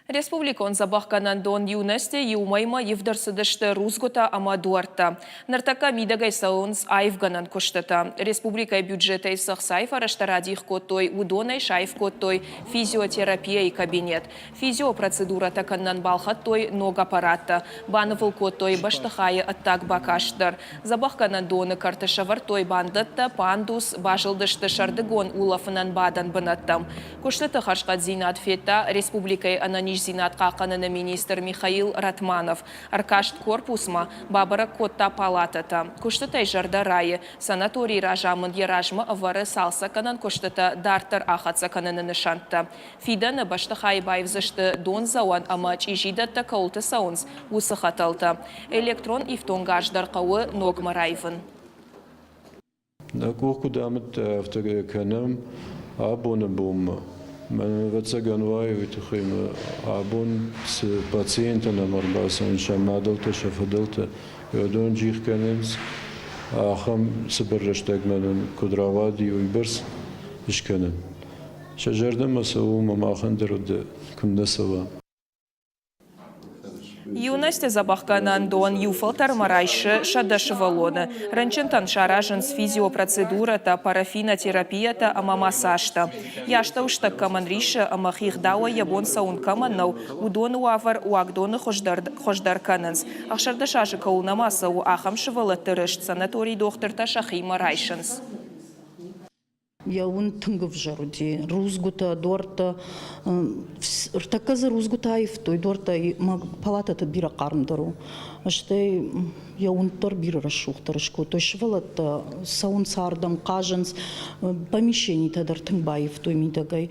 Республикон дзӕбӕхгӕнӕндон Юности иу мӕймӕ ивд ӕрцыдысты рудзгуытӕ ӕмӕ дуӕрттӕ. Ныртӕккӕ мидӕгӕй цӕуынц аивгӕнӕн куыстытӕ. Республикӕйы бюджетӕй цы ӕхцайы фӕрӕзтӕ радих кодтой, уыдонӕй саив кодтой физиотерапияйы кабинет. Физиопроцедурӕтӕ кӕнынӕн балхӕдтой ног аппараттӕ, банывыл кодтой бӕстыхайы ӕддаг бакаст дӕр. Дзӕбӕхгӕнӕндоны кӕрты сӕвӕрдтой бандӕттӕ, пандус, базылдысты сӕрдыгон улӕфынӕн бадӕн бынӕттӕм. Куыстыты хӕрзхъӕддзинад федта республикӕйы ӕнӕниздзинад хъахъхъӕныны министр Михаил Ратманов. Ӕркаст корпусмӕ, бабӕрӕг кодта палатӕтӕ. Куыстытӕй зӕрдӕ райы. Санаторийы разамынд йӕ размӕ ӕвӕры цалцӕггӕнӕн куыстытӕ дарддӕр ахӕццӕ кӕныны нысӕнттӕ. Фидӕны бӕстыхайы баивдзысты дондзӕуӕн ӕмӕ чъизидӕттӕ кӕуылты цӕуынц, уыцы хӕтӕлтӕ. Электрон ифтонгарз дӕр хъӕуы ногмӕ раивын. Нӕ къух куыд амыдта, афтӕ кӕнӕм абоны бонмӕ. Мӕн ӕвӕццӕгӕн уайы уый тыххӕй мӕ абон цы пациенттӕ нӕм ӕрбацӕуынц, сӕ мадӕлтӕ, сӕ фыдӕлтӕ, уыдон джих кӕнынц, ахӕм цыбыр рӕстӕгмӕ нын куыд рауади, уыйбӕрц скӕнын. Сӕ зӕрдӕмӕ цӕуы ӕмӕ махӕн дӕр куыннӕ цӕуа. Юности дзӕбӕхгӕнӕндон иу фӕлтӕрмӕ райсы 100 сывӕллоны. Рынчынтӕн саразынц физиопроцедурӕтӕ, парафинотерапиятӕ ӕмӕ массажтӕ. Йӕ астӕуыстӕг кӕмӕн риссы ӕмӕ хигъдауӕй йӕ бон цӕуын кӕмӕн нӕу, уыдоны уавӕр уагдоны хуыздӕр кӕнынц. 16 азы кӕуыл нӕма цӕуы, ахӕм сывӕллӕтты рыст санаторийы дохтыртӕ сӕхимӕ райсынц. Йӕ уынд тынг ӕвзӕр уыди. Рудзгуытӕ, дуӕрттӕ. Ӕртӕккӕ дзы рудзгуытӕ аивтой, дуӕрттӕ мӕ палатӕты бирӕ хъармдӕр у. Стӕй йӕ уынд дӕр бирӕ рӕсугъддӕр скодтой. Сывӕллӕттӕ цӕуынц ардӕм, хъазынц. Помещенитӕ дӕр тынг баивтой мидӕгӕй.